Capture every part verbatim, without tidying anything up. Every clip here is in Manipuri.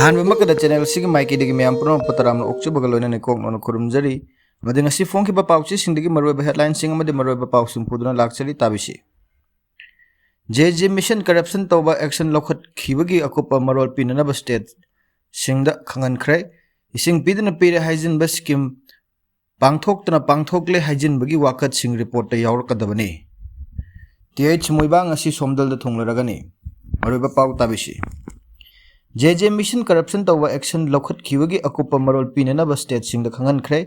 ꯑꯍꯥꯟꯕꯃꯛꯇꯗ ꯆꯦꯅꯦꯜ ꯑꯁꯤꯒꯤ ꯃꯥꯏꯀꯩꯗꯒꯤ ꯃꯌꯥꯝ ꯄꯨꯝꯅꯃꯛꯄꯨ ꯇꯔꯥꯝꯅ ꯑꯣꯛꯆꯕꯒ ꯂꯣꯏꯅꯅ ꯀꯣꯛꯅꯣꯅ ꯈꯨꯔꯨꯝꯖꯔꯤ꯫ ꯑꯃꯗꯤ ꯉꯁꯤ ꯐꯣꯡꯈꯤꯕ ꯄꯥꯎꯆꯦꯁꯤꯡꯗꯒꯤ ꯃꯔꯨꯑꯣꯏꯕ ꯍꯦꯗꯂꯥꯏꯟꯁꯤꯡ ꯑꯃꯗꯤ ꯃꯔꯨꯑꯣꯏꯕ ꯄꯥꯎꯁꯤꯡ ꯄꯨꯗꯨꯅ ꯂꯥꯛꯆꯔꯤ, ꯇꯥꯕꯤꯁꯤ꯫ ꯖꯦ ꯖꯦ ꯃꯤꯁꯟ ꯀꯔꯞꯁꯟ ꯇꯧꯕ ꯑꯦꯛꯁꯟ ꯂꯧꯈꯠꯈꯤꯕꯒꯤ ꯑꯀꯨꯞꯄ ꯃꯔꯣꯜ ꯄꯤꯅꯅꯕ ꯁ꯭ꯇꯦꯠꯁꯤꯡꯗ ꯈꯪꯍꯟꯈ꯭ꯔꯦ꯫ ꯏꯁꯤꯡ ꯄꯤꯗꯅ ꯄꯤꯔꯦ ꯍꯥꯏꯖꯤꯟꯕ ꯁ꯭ꯀꯤꯝ ꯄꯥꯡꯊꯣꯛꯇꯅ ꯄꯥꯡꯊꯣꯛꯂꯦ ꯍꯥꯏꯖꯤꯟꯕꯒꯤ ꯋꯥꯀꯠꯁꯤꯡ ꯔꯤꯄꯣꯔꯠꯇ ꯌꯥꯎꯔꯛꯀꯗꯕꯅꯤ꯫ ꯇꯤ ꯑꯩꯆ ꯃꯣꯏꯕꯥꯡ ꯉꯁꯤ ꯁꯣꯝꯗꯜꯗ ꯊꯨꯡꯂꯔꯒꯅꯤ꯫ ꯃꯔꯨꯑꯣꯏꯕ ꯄꯥꯎ, ꯇꯥꯕꯤꯁꯤ꯫ ꯖꯦ ꯖꯦ ꯃꯤꯁꯟ ꯀꯔꯞꯁꯟ ꯇꯧꯕ ꯑꯦꯛꯁꯟ ꯂꯧꯈꯠꯈꯤꯕꯒꯤ ꯑꯀꯨꯞꯄ ꯃꯔꯣꯜ ꯄꯤꯅꯅꯕ ꯁ꯭ꯇꯦꯠꯁꯤꯡꯗ ꯈꯪꯍꯟꯈ꯭ꯔꯦ꯫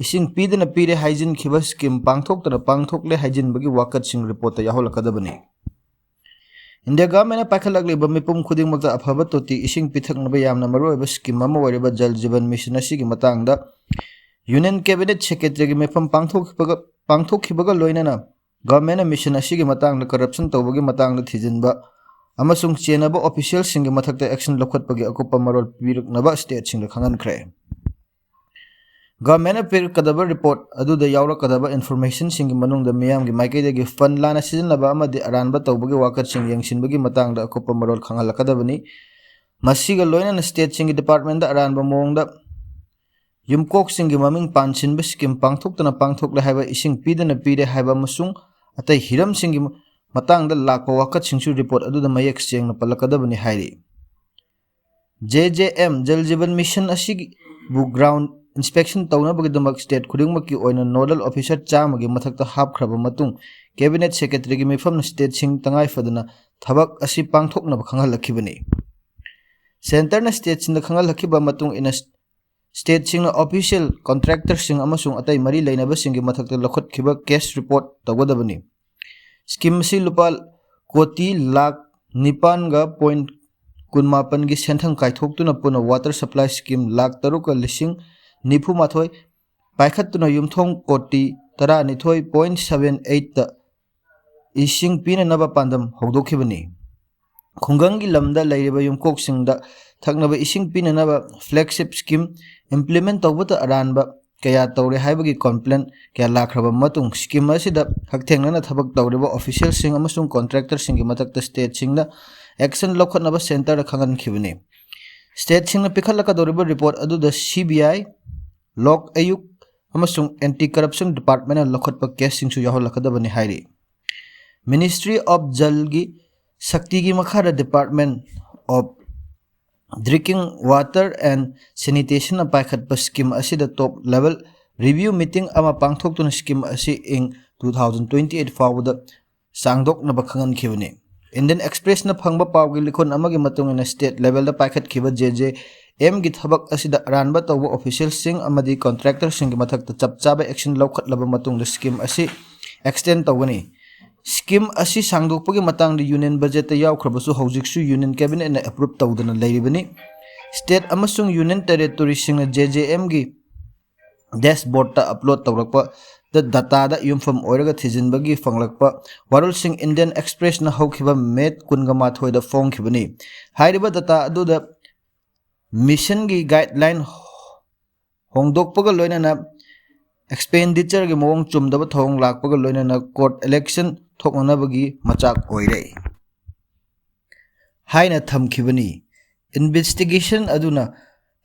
ꯏꯁꯤꯡ ꯄꯤꯗꯅ ꯄꯤꯔꯦ ꯍꯥꯏꯖꯤꯟꯈꯤꯕ ꯁ꯭ꯀꯤꯝ ꯄꯥꯡꯊꯣꯛꯇꯅ ꯄꯥꯡꯊꯣꯛꯂꯦ ꯍꯥꯏꯖꯤꯟꯕꯒꯤ ꯋꯥꯀꯠꯁꯤꯡ ꯔꯤꯄꯣꯔꯠꯇ ꯌꯥꯎꯍꯜꯂꯛꯀꯗꯕꯅꯤ꯫ ꯏꯟꯗꯤꯌꯥ ꯒꯚꯔꯟꯃꯦꯟꯅ ꯄꯥꯏꯈꯠꯂꯛꯂꯤꯕ ꯃꯤꯄꯨꯝ ꯈꯨꯗꯤꯡꯃꯛꯇ ꯑꯐꯕ ꯇꯣꯇꯤ ꯏꯁꯤꯡ ꯄꯤꯊꯛꯅꯕ ꯌꯥꯝꯅ ꯃꯔꯨꯑꯣꯏꯕ ꯁ꯭ꯀꯤꯝ ꯑꯃ ꯑꯣꯏꯔꯤꯕ ꯖꯜ ꯖꯤꯕꯟ ꯃꯤꯁꯟ ꯑꯁꯤꯒꯤ ꯃꯇꯥꯡꯗ ꯌꯨꯅꯤꯌꯟ ꯀꯦꯕꯤꯅꯦꯠ ꯁꯦꯀ꯭ꯔꯦꯇꯔꯤꯒꯤ ꯃꯤꯐꯝ ꯄꯥꯡꯊꯣꯛꯈꯤꯕꯒ, ꯄꯥꯡꯊꯣꯛꯈꯤꯕꯒ ꯂꯣꯏꯅꯅ ꯒꯚꯔꯟꯃꯦꯟꯅ ꯃꯤꯁꯟ ꯑꯁꯤꯒꯤ ꯃꯇꯥꯡꯗ ꯀꯔꯞꯁꯟ ꯇꯧꯕꯒꯤ ꯃꯇꯥꯡꯗ ꯊꯤꯖꯤꯟꯕ ꯑꯃꯁꯨꯡ ꯆꯦꯟꯅꯕ ꯑꯣꯐꯤꯁꯤꯌꯦꯜꯁꯤꯡꯒꯤ ꯃꯊꯛꯇ ꯑꯦꯛꯁꯟ ꯂꯧꯈꯠꯄꯒꯤ ꯑꯀꯨꯞꯄ ꯃꯔꯣꯜ ꯄꯤꯔꯛꯅꯕ ꯁ꯭ꯇꯦꯠꯁꯤꯡꯗ ꯈꯪꯍꯟꯈ꯭ꯔꯦ꯫ ꯒꯚꯔꯟꯃꯦꯟꯅ ꯄꯤꯔꯛꯀꯗꯕ ꯔꯤꯄꯣꯔꯠ ꯑꯗꯨꯗ ꯌꯥꯎꯔꯛꯀꯗꯕ ꯏꯟꯐꯣꯔꯃꯦꯁꯟꯁꯤꯡꯒꯤ ꯃꯅꯨꯡꯗ ꯃꯤꯌꯥꯝꯒꯤ ꯃꯥꯏꯀꯩꯗꯒꯤ ꯐꯟ ꯂꯥꯟꯅ ꯁꯤꯖꯤꯟꯅꯕ ꯑꯃꯗꯤ ꯑꯔꯥꯟꯕ ꯇꯧꯕꯒꯤ ꯋꯥꯀꯠꯁꯤꯡ ꯌꯦꯡꯁꯤꯟꯕꯒꯤ ꯃꯇꯥꯡꯗ ꯑꯀꯨꯞꯄ ꯃꯔꯣꯜ ꯈꯪꯍꯜꯂꯛꯀꯗꯕꯅꯤ꯫ ꯃꯁꯤꯒ ꯂꯣꯏꯅꯅ ꯁ꯭ꯇꯦꯠꯁꯤꯡꯒꯤ ꯗꯤꯄꯥꯔꯠꯃꯦꯟꯗ ꯑꯔꯥꯟꯕ ꯃꯑꯣꯡꯗ ꯌꯨꯝꯀꯣꯛꯁꯤꯡꯒꯤ ꯃꯃꯤꯡ ꯄꯥꯟꯁꯤꯟꯕ ꯁ꯭ꯀꯤꯝ ꯄꯥꯡꯊꯣꯛꯇꯅ ꯄꯥꯡꯊꯣꯛꯂꯦ ꯍꯥꯏꯕ, ꯏꯁꯤꯡ ꯄꯤꯗꯅ ꯄꯤꯔꯦ ꯍꯥꯏꯕ ꯑꯃꯁꯨꯡ ꯑꯇꯩ ꯍꯤꯔꯝꯁꯤꯡꯒꯤ ꯃꯇꯥꯡꯗ ꯂꯥꯛꯄ ꯋꯥꯀꯠꯁꯤꯡꯁꯨ ꯔꯤꯄꯣꯔꯠ ꯑꯗꯨꯗ ꯃꯌꯦꯛ ꯁꯦꯡꯅ ꯄꯜꯂꯛꯀꯗꯕꯅꯤ ꯍꯥꯏꯔꯤ꯫ ꯖꯦ ꯖꯦ ꯑꯦꯝ, ꯖꯜ ꯖꯤꯕꯟ ꯃꯤꯁꯟ ꯑꯁꯤꯕꯨ ꯒ꯭ꯔꯥꯎꯟ ꯏꯟꯁꯄꯦꯛꯁꯟ ꯇꯧꯅꯕꯒꯤꯗꯃꯛ ꯁ꯭ꯇꯦꯠ ꯈꯨꯗꯤꯡꯃꯛꯀꯤ ꯑꯣꯏꯅ ꯅꯣꯗꯜ ꯑꯣꯐꯤꯁꯔ ꯆꯥꯝꯃꯒꯤ ꯃꯊꯛꯇ ꯍꯥꯞꯈ꯭ꯔꯕ ꯃꯇꯨꯡ, ꯀꯦꯕꯤꯅꯦꯠ ꯁꯦꯀ꯭ꯔꯦꯇꯔꯤꯒꯤ ꯃꯤꯐꯝꯅ ꯁ꯭ꯇꯦꯠꯁꯤꯡ ꯇꯉꯥꯏ ꯐꯗꯅ ꯊꯕꯛ ꯑꯁꯤ ꯄꯥꯡꯊꯣꯛꯅꯕ ꯈꯪꯍꯜꯂꯛꯈꯤꯕꯅꯤ꯫ ꯁꯦꯟꯇꯔꯅ ꯁ꯭ꯇꯦꯠꯁꯤꯡꯗ ꯈꯪꯍꯜꯂꯛꯈꯤꯕ ꯃꯇꯨꯡ ꯏꯟꯅ, ꯁ꯭ꯇꯦꯠꯁꯤꯡꯅ ꯑꯣꯐꯤꯁꯤꯌꯦꯜ, ꯀꯣꯟꯇ꯭ꯔꯦꯛꯇꯔꯁꯤꯡ ꯑꯃꯁꯨꯡ ꯑꯇꯩ ꯃꯔꯤ ꯂꯩꯅꯕꯁꯤꯡꯒꯤ ꯃꯊꯛꯇ ꯂꯧꯈꯠꯈꯤꯕ ꯀꯦꯁ ꯔꯤꯄꯣꯔꯠ ꯇꯧꯒꯗꯕꯅꯤ꯫ ꯁ꯭ꯀꯤꯝ ꯑꯁꯤ ꯂꯨꯄꯥ ꯀꯣꯇꯤ ꯂꯥꯈ ꯅꯤꯄꯥꯟꯒ ꯄꯣꯏꯟ ꯀꯨꯟꯃꯥꯄꯟꯒꯤ ꯁꯦꯟꯊꯪ ꯀꯥꯏꯊꯣꯛꯇꯨꯅ ꯄꯨꯟꯅ ꯋꯥꯇꯔ ꯁꯄ꯭ꯂꯥꯏ ꯁ꯭ꯀꯤꯝ ꯂꯥꯈ ꯇꯔꯨꯛꯀ ꯂꯤꯁꯤꯡ ꯅꯤꯐꯨ ꯃꯥꯊꯣꯏ ꯄꯥꯏꯈꯠꯇꯨꯅ ꯌꯨꯝꯊꯣꯡ ꯀꯣꯇꯤ ꯇꯔꯥꯅꯤꯊꯣꯏ ꯄꯣꯏꯟ ꯁꯚꯦꯟ ꯑꯩꯠꯇ ꯏꯁꯤꯡ ꯄꯤꯅꯅꯕ ꯄꯥꯟꯗꯝ ꯍꯧꯗꯣꯛꯈꯤꯕꯅꯤ꯫ ꯈꯨꯡꯒꯪꯒꯤ ꯂꯝꯗ ꯂꯩꯔꯤꯕ ꯌꯨꯝꯀꯣꯛꯁꯤꯡꯗ ꯊꯛꯅꯕ ꯏꯁꯤꯡ ꯄꯤꯅꯅꯕ ꯐ꯭ꯂꯦꯒꯁꯤꯞ ꯁ꯭ꯀꯤꯝ ꯏꯝꯄ꯭ꯂꯤꯃꯦꯟ ꯇꯧꯕꯗ ꯑꯔꯥꯟꯕ ꯀꯌꯥ ꯇꯧꯔꯦ ꯍꯥꯏꯕꯒꯤ ꯀꯝꯄ꯭ꯂꯦꯟ ꯀꯌꯥ ꯂꯥꯛꯈ꯭ꯔꯕ ꯃꯇꯨꯡ, ꯁ꯭ꯀꯤꯝ ꯑꯁꯤꯗ ꯍꯛꯊꯦꯡꯅꯅ ꯊꯕꯛ ꯇꯧꯔꯤꯕ ꯑꯣꯐꯤꯁꯤꯌꯦꯜꯁꯤꯡ ꯑꯃꯁꯨꯡ ꯀꯣꯟꯇ꯭ꯔꯦꯛꯇꯔꯁꯤꯡꯒꯤ ꯃꯊꯛꯇ ꯁ꯭ꯇꯦꯠꯁꯤꯡꯅ ꯑꯦꯛꯁꯟ ꯂꯧꯈꯠꯅꯕ ꯁꯦꯟꯇꯔꯗ ꯈꯪꯍꯟꯈꯤꯕꯅꯤ꯫ Stateꯁꯤꯡꯅ ꯄꯤꯈꯠꯂꯛꯀꯗꯧꯔꯤꯕ report ꯑꯗꯨꯗ C B I, ꯂꯣꯛ ꯑꯌꯨꯛ ꯑꯃꯁꯨꯡ Anti Corruption Departmentꯅ ꯂꯧꯈꯠꯄ caseꯁꯤꯡꯁꯨ ꯌꯥꯎꯍꯜꯂꯛꯀꯗꯕꯅꯤ ꯍꯥꯏꯔꯤ꯫ Ministry of Jalꯒꯤ ꯁꯛꯇꯤꯒꯤ ꯃꯈꯥꯗ Department of Drinking Water and Sanitationꯅ ꯄꯥꯏꯈꯠꯄ scheme ꯑꯁꯤꯗ top level review meeting ꯑꯃ ꯄꯥꯡꯊꯣꯛꯇꯨꯅ scheme ꯑꯁꯤ ꯏꯪ two thousand twenty eight ꯐꯥꯎꯕꯗ ꯁꯥꯡꯗꯣꯛꯅꯕ ꯈꯪꯍꯟꯈꯤꯕꯅꯤ꯫ Indian Expressꯅ ꯐꯪꯕ ꯄꯥꯎꯒꯤ ꯂꯤꯈꯨꯟ ꯑꯃꯒꯤ ꯃꯇꯨꯡ ꯏꯟꯅ state levelꯗ ꯄꯥꯏꯈꯠꯈꯤꯕ J J Mꯒꯤ ꯊꯕꯛ ꯑꯁꯤꯗ ꯑꯔꯥꯟꯕ ꯇꯧꯕ officialꯁꯤꯡ ꯑꯃꯗꯤ contractorꯁꯤꯡꯒꯤ ꯃꯊꯛꯇ ꯆꯞ ꯆꯥꯕ action ꯂꯧꯈꯠꯂꯕ ꯃꯇꯨꯡꯗ scheme ꯑꯁꯤ extend ꯇꯧꯒꯅꯤ꯫ Scheme ꯑꯁꯤ ꯁꯥꯡꯗꯣꯛꯄꯒꯤ ꯃꯇꯥꯡꯗ union budgetꯇ ꯌꯥꯎꯈ꯭ꯔꯕꯁꯨ ꯍꯧꯖꯤꯛꯁꯨ union cabinetꯅ approve ꯇꯧꯗꯅ ꯂꯩꯔꯤꯕꯅꯤ꯫ State ꯑꯃꯁꯨꯡ union territoryꯁꯤꯡꯅ J J Mꯒꯤ dashboardꯇ upload ꯇꯧꯔꯛꯄ dataꯗ ꯌꯨꯝꯐꯝ ꯑꯣꯏꯔꯒ ꯊꯤꯖꯤꯟꯕꯒꯤ ꯐꯪꯂꯛꯄ ꯋꯥꯔꯣꯜꯁꯤꯡ Indian Expressꯅ ꯍꯧꯈꯤꯕ May ꯀꯨꯟꯒ ꯃꯥꯊꯣꯏꯗ ꯐꯣꯡꯈꯤꯕꯅꯤ꯫ ꯍꯥꯏꯔꯤꯕ data ꯑꯗꯨꯗ missionꯒꯤ guideline ꯍꯣꯡꯗꯣꯛꯄꯒ ꯂꯣꯏꯅꯅ expenditureꯒꯤ ꯃꯑꯣꯡ ꯆꯨꯝꯗꯕ ꯊꯧꯑꯣꯡ ꯂꯥꯛꯄꯒ ꯂꯣꯏꯅꯅ court action ꯊꯣꯛꯅꯅꯕꯒꯤ ꯃꯆꯥꯛ ꯑꯣꯏꯔꯦ ꯍꯥꯏꯅ ꯊꯝꯈꯤꯕꯅꯤ꯫ Investigation ꯑꯗꯨꯅ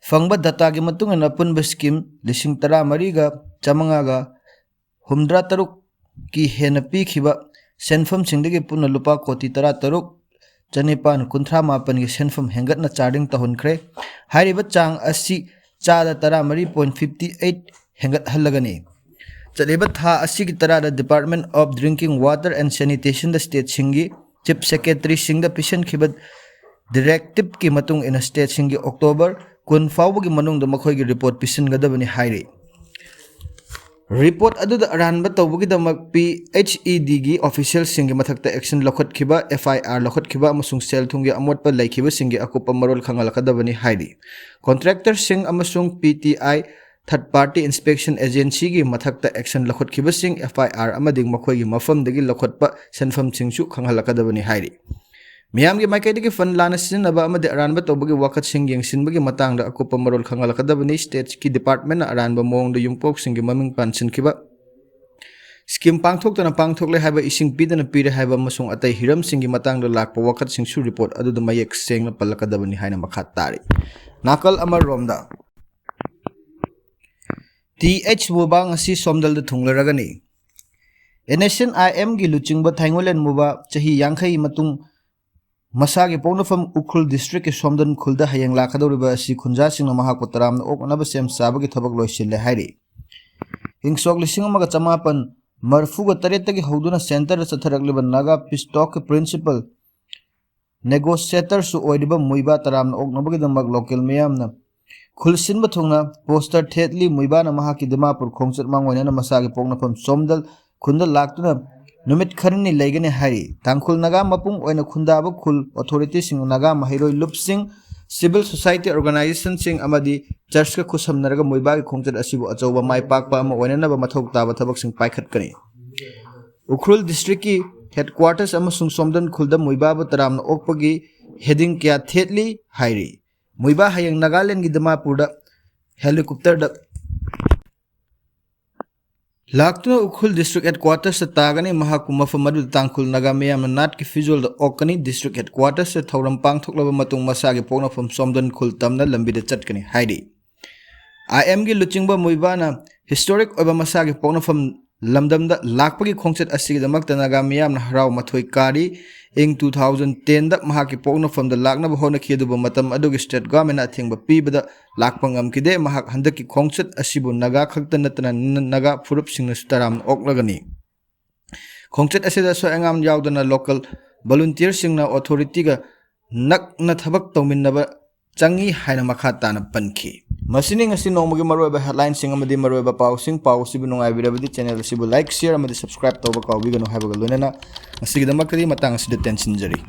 ꯐꯪꯕ dataꯒꯤ ꯃꯇꯨꯡ ꯏꯟꯅ ꯑꯄꯨꯟꯕ scheme ꯂꯤꯁꯤꯡ ꯇꯔꯥꯃꯔꯤꯒ ꯆꯥꯃꯉꯥꯒ ꯍꯨꯝꯗ꯭ꯔꯥ ꯇꯔꯨꯛꯀꯤ ꯍꯦꯟꯅ ꯄꯤꯈꯤꯕ ꯁꯦꯟꯐꯝꯁꯤꯡꯗꯒꯤ ꯄꯨꯟꯅ ꯂꯨꯄꯥ ꯀꯣꯇꯤ ꯇꯔꯥꯇꯔꯨꯛ ꯆꯅꯤꯄꯥꯟ ꯀꯨꯟꯊ꯭ꯔꯥ ꯃꯥꯄꯟꯒꯤ ꯁꯦꯟꯐꯝ ꯍꯦꯟꯒꯠꯅ charging ꯇꯧꯍꯟꯈ꯭ꯔꯦ꯫ ꯍꯥꯏꯔꯤꯕ ꯆꯥꯡ ꯑꯁꯤ ꯆꯥꯗ ꯇꯔꯥꯃꯔꯤ point fifty eight ꯍꯦꯟꯒꯠꯍꯜꯂꯒꯅꯤ꯫ ꯆꯠꯂꯤꯕ ꯊꯥ ꯑꯁꯤꯒꯤ ꯇꯔꯥꯗ Department of Drinking Water and Sanitationꯗ stateꯁꯤꯡꯒꯤ chief secretaryꯁꯤꯡꯗ ꯄꯤꯁꯤꯟꯈꯤꯕ directiveꯀꯤ ꯃꯇꯨꯡ ꯏꯟꯅ stateꯁꯤꯡꯒꯤ October ꯀꯨꯟ ꯐꯥꯎꯕꯒꯤ ꯃꯅꯨꯡꯗ ꯃꯈꯣꯏꯒꯤ report ꯄꯤꯁꯤꯟꯒꯗꯕꯅꯤ ꯍꯥꯏꯔꯤ꯫ Report ꯑꯗꯨꯗ ꯑꯔꯥꯟꯕ ꯇꯧꯕꯒꯤꯗꯃꯛ P H E Dꯒꯤ officialꯁꯤꯡꯒꯤ ꯃꯊꯛꯇ action ꯂꯧꯈꯠꯈꯤꯕ, F I R ꯂꯧꯈꯠꯈꯤꯕ ꯑꯃꯁꯨꯡ ꯁꯦꯜ ꯊꯨꯝꯒꯤ ꯑꯃꯣꯠꯄ ꯂꯩꯈꯤꯕꯁꯤꯡꯒꯤ ꯑꯀꯨꯞꯄ ꯃꯔꯣꯜ ꯈꯪꯍꯜꯂꯛꯀꯗꯕꯅꯤ ꯍꯥꯏꯔꯤ꯫ Contractorꯁꯤꯡ ꯑꯃꯁꯨꯡ P T I, Third Party Inspection Agencyꯒꯤ ꯃꯊꯛꯇ action ꯂꯧꯈꯠꯈꯤꯕꯁꯤꯡ, F I R ꯑꯃꯗꯤ ꯃꯈꯣꯏꯒꯤ ꯃꯐꯝꯗꯒꯤ ꯂꯧꯈꯠꯄ ꯁꯦꯟꯐꯝꯁꯤꯡꯁꯨ ꯈꯪꯍꯜꯂꯛꯀꯗꯕꯅꯤ ꯍꯥꯏꯔꯤ꯫ ꯃꯤꯌꯥꯝꯒꯤ ꯃꯥꯏꯀꯩꯗꯒꯤ fund ꯂꯥꯟꯅ ꯁꯤꯖꯤꯟꯅꯕ ꯑꯃꯗꯤ ꯑꯔꯥꯟꯕ ꯇꯧꯕꯒꯤ ꯋꯥꯀꯠꯁꯤꯡ ꯌꯦꯡꯁꯤꯟꯕꯒꯤ ꯃꯇꯥꯡꯗ ꯑꯀꯨꯞꯄ ꯃꯔꯣꯜ ꯈꯪꯍꯜꯂꯛꯀꯗꯕꯅꯤ꯫ Stateꯀꯤ departmentꯅ ꯑꯔꯥꯟꯕ ꯃꯑꯣꯡꯗ ꯌꯨꯝꯄꯣꯛꯁꯤꯡꯒꯤ ꯃꯃꯤꯡ ꯄꯥꯟꯁꯤꯟꯈꯤꯕ ꯁ꯭ꯀꯤꯝ ꯄꯥꯡꯊꯣꯛꯇꯅ ꯄꯥꯡꯊꯣꯛꯂꯦ ꯍꯥꯏꯕ, ꯏꯁꯤꯡ ꯄꯤꯗꯅ ꯄꯤꯔꯦ ꯍꯥꯏꯕ ꯑꯃꯁꯨꯡ ꯑꯇꯩ ꯍꯤꯔꯝꯁꯤꯡꯒꯤ ꯃꯇꯥꯡꯗ ꯂꯥꯛꯄ ꯋꯥꯀꯠꯁꯤꯡꯁꯨ ꯔꯤꯄꯣꯔꯠ ꯑꯗꯨꯗ ꯃꯌꯦꯛ ꯁꯦꯡꯅ ꯄꯜꯂꯛꯀꯗꯕꯅꯤ ꯍꯥꯏꯅ ꯃꯈꯥ ꯇꯥꯔꯤ꯫ ꯅꯥꯀꯜ ꯑꯃꯔꯣꯝꯗ, ꯇꯤ ꯑꯩꯆ ꯃꯨꯕꯥ ꯉꯁꯤ ꯁꯣꯝꯗꯜꯗ ꯊꯨꯡꯂꯔꯒꯅꯤ꯫ ꯑꯦꯟ ꯑꯦꯁ ꯑꯦꯟ ꯑꯥꯏ ꯑꯦꯝꯒꯤ ꯂꯨꯆꯤꯡꯕ ꯊꯥꯏꯉꯣꯂꯦꯟ ꯃꯨꯕꯥ, ꯆꯍꯤ ꯌꯥꯡꯈꯩ ꯃꯇꯨꯡ ꯃꯁꯥꯒꯤ ꯄꯣꯛꯅꯐꯝ ꯎꯈ꯭ꯔꯨꯜ ꯗꯤꯁꯇ꯭ꯔꯤꯛꯀꯤ ꯁꯣꯝꯗꯟ ꯈꯨꯜꯗ ꯍꯌꯦꯡ ꯂꯥꯛꯀꯗꯧꯔꯤꯕ ꯑꯁꯤ ꯈꯨꯟꯖꯥꯁꯤꯡꯅ ꯃꯍꯥꯛꯄꯨ ꯇꯔꯥꯝꯅ ꯑꯣꯛꯅꯅꯕ ꯁꯦꯝ ꯁꯥꯕꯒꯤ ꯊꯕꯛ ꯂꯣꯏꯁꯤꯜꯂꯦ ꯍꯥꯏꯔꯤ꯫ ꯏꯪ ꯁꯣꯛ ꯂꯤꯁꯤꯡ ꯑꯃꯒ ꯆꯃꯥꯄꯟ ꯃꯔꯐꯨꯒ ꯇꯔꯦꯠꯇꯒꯤ ꯍꯧꯗꯨꯅ ꯁꯦꯟꯇꯔꯗ ꯆꯠꯊꯔꯛꯂꯤꯕ ꯅꯥꯒꯥ ꯄꯤꯁ ꯇꯣꯛꯀꯤ ꯄ꯭ꯔꯤꯟꯁꯤꯄꯜ ꯅꯦꯒꯣꯁꯤꯌꯦꯇꯔꯁꯨ ꯑꯣꯏꯔꯤꯕ ꯃꯨꯏꯕꯥ ꯇꯔꯥꯝꯅ ꯑꯣꯛꯅꯕꯒꯤꯗꯃꯛ ꯂꯣꯀꯦꯜ ꯃꯤꯌꯥꯝꯅ ꯈꯨꯜ ꯁꯤꯟꯕ ꯊꯨꯡꯅ ꯄꯣꯁꯇꯔ ꯊꯦꯠꯂꯤ꯫ ꯃꯨꯏꯕꯥꯅ ꯃꯍꯥꯛꯀꯤ ꯗꯤꯃꯥꯄꯨꯔ ꯈꯣꯡꯆꯠ ꯃꯥꯡꯑꯣꯏꯅꯅ ꯃꯁꯥꯒꯤ ꯄꯣꯛꯅꯐꯝ ꯁꯣꯝꯗꯜ ꯈꯨꯟꯗ ꯂꯥꯛꯇꯨꯅ ꯅꯨꯃꯤꯠ ꯈꯔꯅꯤ ꯂꯩꯒꯅꯤ ꯍꯥꯏꯔꯤ꯫ ꯇꯥꯡꯈꯨꯜ ꯅꯥꯒꯥ ꯃꯄꯨꯡ ꯑꯣꯏꯅ ꯈꯨꯟꯗꯥꯕ ꯈꯨꯜ ꯑꯣꯊꯣꯔꯤꯇꯤꯁꯤꯡ, ꯅꯥꯒꯥ ꯃꯍꯩꯔꯣꯏ ꯂꯨꯞꯁꯤꯡ, ꯁꯤꯚꯤꯜ ꯁꯣꯁꯥꯏꯇꯤ ꯑꯣꯔꯒꯅꯥꯏꯖꯦꯁꯟꯁꯤꯡ ꯑꯃꯗꯤ ꯆꯔꯆꯀ ꯈꯨꯠꯁꯝꯅꯔꯒ ꯃꯨꯏꯕꯥꯒꯤ ꯈꯣꯡꯆꯠ ꯑꯁꯤꯕꯨ ꯑꯆꯧꯕ ꯃꯥꯏ ꯄꯥꯛꯄ ꯑꯃ ꯑꯣꯏꯅꯅꯕ ꯃꯊꯧ ꯇꯥꯕ ꯊꯕꯛꯁꯤꯡ ꯄꯥꯏꯈꯠꯀꯅꯤ꯫ ꯎꯈ꯭ꯔꯨꯜ ꯗꯤꯁꯇ꯭ꯔꯤꯛꯀꯤ ꯍꯦꯗꯀ꯭ꯋꯥꯇꯔꯁ ꯑꯃꯁꯨꯡ ꯁꯣꯝꯗꯟ ꯈꯨꯜꯗ ꯃꯨꯏꯕꯥꯕꯨ ꯇꯔꯥꯝꯅ ꯑꯣꯛꯄꯒꯤ ꯍꯦꯗꯤꯡ ꯀꯌꯥ ꯊꯦꯠꯂꯤ ꯍꯥꯏꯔꯤ꯫ ꯃꯨꯏꯕꯥ ꯍꯌꯦꯡ ꯅꯥꯒꯥꯂꯦꯟꯒꯤ ꯗꯤꯃꯥꯄꯨꯔꯗ ꯍꯦꯂꯤꯀꯣꯞꯇꯔꯗ ꯂꯥꯛꯇꯨꯅ ꯎꯈ꯭ꯔꯨꯜ ꯗꯤꯁꯇ꯭ꯔꯤꯛ ꯍꯦꯗꯀ꯭ꯋꯥꯇꯔꯁꯇ ꯇꯥꯒꯅꯤ꯫ ꯃꯍꯥꯛꯄꯨ ꯃꯐꯝ ꯑꯗꯨꯗ ꯇꯥꯡꯈꯨꯜ ꯅꯥꯒꯥ ꯃꯤꯌꯥꯝꯅ ꯅꯥꯠꯀꯤ ꯐꯤꯖꯣꯜꯗ ꯑꯣꯛꯀꯅꯤ꯫ ꯗꯤꯁꯇ꯭ꯔꯤꯛ ꯍꯦꯗꯀ꯭ꯋꯥꯇꯔꯁꯇ ꯊꯧꯔꯝ ꯄꯥꯡꯊꯣꯛꯂꯕ ꯃꯇꯨꯡ ꯃꯁꯥꯒꯤ ꯄꯣꯛꯅꯐꯝ ꯁꯣꯝꯗꯟ ꯈꯨꯜ ꯇꯝꯅ ꯂꯝꯕꯤꯗ ꯆꯠꯀꯅꯤ ꯍꯥꯏꯔꯤ꯫ ꯑꯥꯏ ꯑꯦꯝꯒꯤ ꯂꯨꯆꯤꯡꯕ ꯃꯨꯏꯕꯥꯅ ꯍꯤꯁꯇꯣꯔꯤꯛ ꯑꯣꯏꯕ ꯃꯁꯥꯒꯤ ꯄꯣꯛꯅꯐꯝ ꯂꯝꯗꯝꯗ ꯂꯥꯛꯄꯒꯤ ꯈꯣꯡꯆꯠ ꯑꯁꯤꯒꯤꯗꯃꯛꯇ ꯅꯥꯒꯥ ꯃꯤꯌꯥꯝꯅ ꯍꯔꯥꯎ ꯃꯊꯣꯏ ꯀꯥꯔꯤ꯫ ꯏꯪ ꯇꯨ ꯊꯥꯎꯖꯟ ꯇꯦꯟꯗ ꯃꯍꯥꯛꯀꯤ ꯄꯣꯛꯅꯐꯝꯗ ꯂꯥꯛꯅꯕ ꯍꯣꯠꯅꯈꯤ, ꯑꯗꯨꯕꯨ ꯃꯇꯝ ꯑꯗꯨꯒꯤ ꯁ꯭ꯇꯦꯠ ꯒꯚꯔꯟꯃꯦꯟꯠꯅ ꯑꯊꯤꯡꯕ ꯄꯤꯕꯗ ꯂꯥꯛꯄ ꯉꯝꯈꯤꯗꯦ꯫ ꯃꯍꯥꯛ ꯍꯟꯗꯛꯀꯤ ꯈꯣꯡꯆꯠ ꯑꯁꯤꯕꯨ ꯅꯥꯒꯥ ꯈꯛꯇ ꯅꯠꯇꯅ ꯅ-, ꯅꯥꯒꯥ ꯐꯨꯔꯨꯞꯁꯤꯡꯅꯁꯨ ꯇꯔꯥꯝꯅ ꯑꯣꯛꯂꯒꯅꯤ꯫ ꯈꯣꯡꯆꯠ ꯑꯁꯤꯗ ꯑꯁꯣꯏ ꯑꯉꯥꯝ ꯌꯥꯎꯗꯅ ꯂꯣꯀꯦꯜ ꯚꯣꯂꯨꯟꯇꯤꯌꯔꯁꯤꯡꯅ ꯑꯣꯊꯣꯔꯤꯇꯤꯒ ꯅꯛꯅ ꯊꯕꯛ ꯇꯧꯃꯤꯟꯅꯕ ꯆꯪꯏ ꯍꯥꯏꯅ ꯃꯈꯥ ꯇꯥꯅ ꯄꯟꯈꯤ꯫ ꯃꯁꯤꯅꯤ ꯉꯁꯤ ꯅꯣꯡꯃꯒꯤ ꯃꯔꯨꯑꯣꯏꯕ ꯍꯦꯗꯂꯥꯏꯟꯁꯤꯡ ꯑꯃꯗꯤ ꯃꯔꯨꯑꯣꯏꯕ ꯄꯥꯎꯁꯤꯡ꯫ ꯄꯥꯎ ꯑꯁꯤꯕꯨ ꯅꯨꯡꯉꯥꯏꯕꯤꯔꯕꯗꯤ ꯆꯦꯅꯦꯜ ꯑꯁꯤꯕꯨ ꯂꯥꯏꯛ, ꯁꯤꯌꯔ ꯑꯃꯗꯤ ꯁꯕꯁꯀ꯭ꯔꯥꯏꯕ ꯇꯧꯕ ꯀꯥꯎꯕꯤꯒꯅꯨ ꯍꯥꯏꯕꯒ ꯂꯣꯏꯅꯅ ꯉꯁꯤꯒꯤꯗꯃꯛꯇꯗꯤ ꯃꯇꯥꯡ ꯑꯁꯤꯗ ꯇꯦꯟꯁꯤꯟꯖꯔꯤ꯫